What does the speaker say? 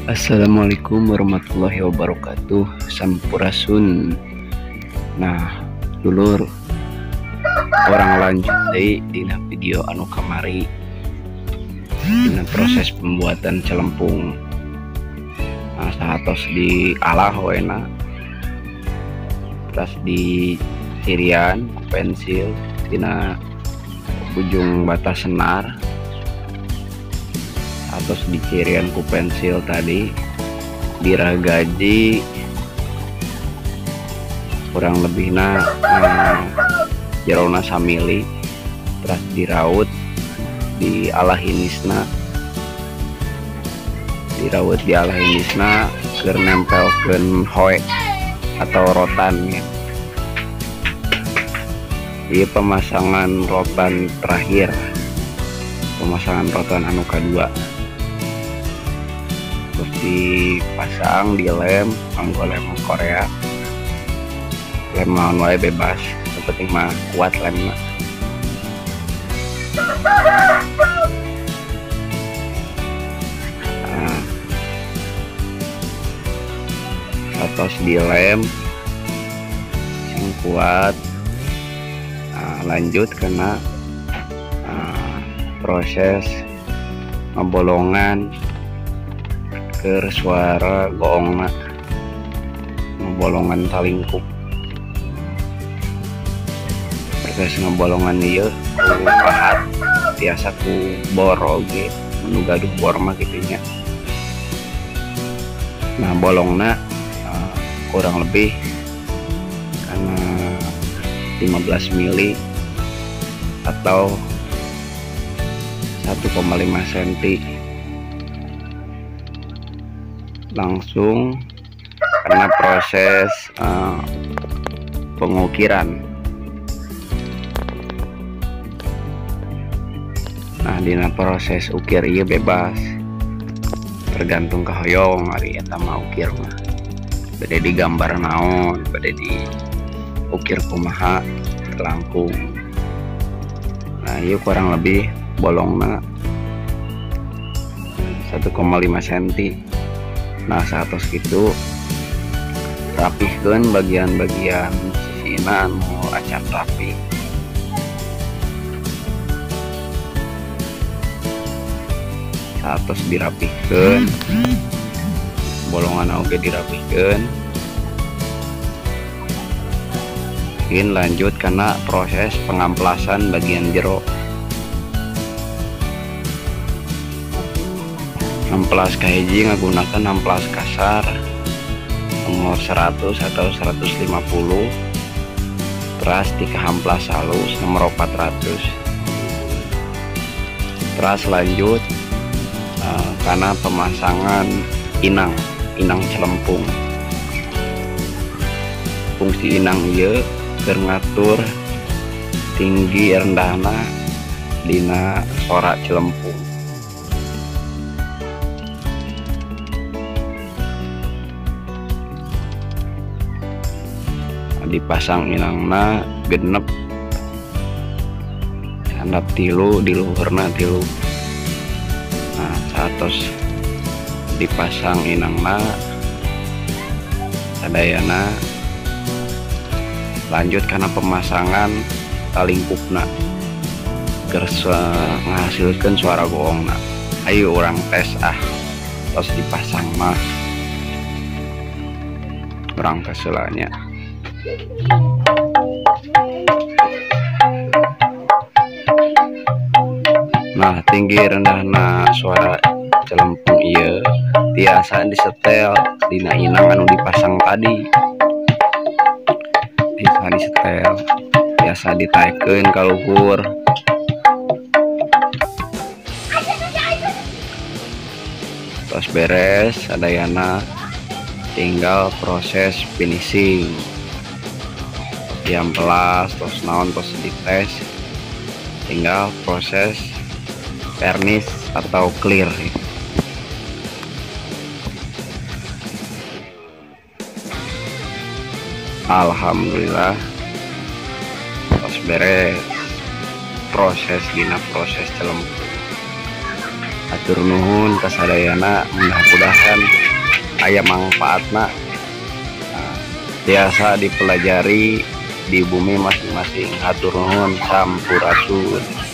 Assalamualaikum warahmatullahi wabarakatuh. Sampurasun. Nah, dulur, urang lanjut deui dina video anu kamari, dina proses pembuatan celempung. Nah, sahatos dialah wena, terus di cirian ku pensil dina ujung batas senar, atau di cirian ku pensil tadi diragaji kurang lebihna jerona samili, terus diraut di alah hinisna, diraut di alah hinisna keur nempelkeun hoe atau rotan ya. Ieu pemasangan rotan terakhir, pemasangan rotan anu kadua. Terus dipasang di lem, anggo lem Korea, lem naon wae bebas, yang penting mah kuat lemna. Nah, atas dilem sing kuat. Nah, lanjut kena proses ngebolongan ke suara goongna, ngebolongan talingkup. Proses ngebolongan ieu ku pahat, biasa ku bor oge, nu gaduh bor mah kitu nya. Nah, bolongna kurang lebih karena 15 mili atau 1,5 cm. Langsung karena proses pengukiran. Nah, dina proses ukir ieu bebas, tergantung kahoyong ari eta mah ukir mah. Bade digambar naon, bade di ukir kumaha langkung. Nah, ieu kurang lebih bolongna 1,5 cm. Nah, satos gitu rapihkeun bagian-bagian sisina anu acan rapi. Satos dirapihkeun, bolongan oge dirapihkeun. Mungkin lanjut karena proses pengamplasan bagian jero. Amplas kahiji ngagunakan amplas kasar nomor 100 atau 150, teras di amplas halus nomor 400. Teras lanjut karena pemasangan inang, inang celempung. Fungsi inang ieu keur ngatur tinggi rendahna dina sora celempung. Dipasang inangna genep, handap tilu, di luhurna tilu. Nah, satos dipasang inangna sadayana, lanjut karena pemasangan talingkupna keur ngahasilkeun suara goongna. Ayo urang tes ah, tos dipasang mah urang tes heula nya. Nah, tinggi rendahna suara celempung ieu tiasa disetel dina inang anu dipasang tadi. Bisa disetel, biasa ditaikeun ka luhur. Terus beres sadayana, tinggal proses finishing. Diamplas, terus naon, terus dites, tinggal proses vernis atau clear. Alhamdulillah terus beres proses dina proses celempung. Hatur nuhun kasadayana, mudah-mudahan aya mangpaatna. Nah, tiasa dipelajari di bumi masing-masing. Hatur nuhun, sampurasun.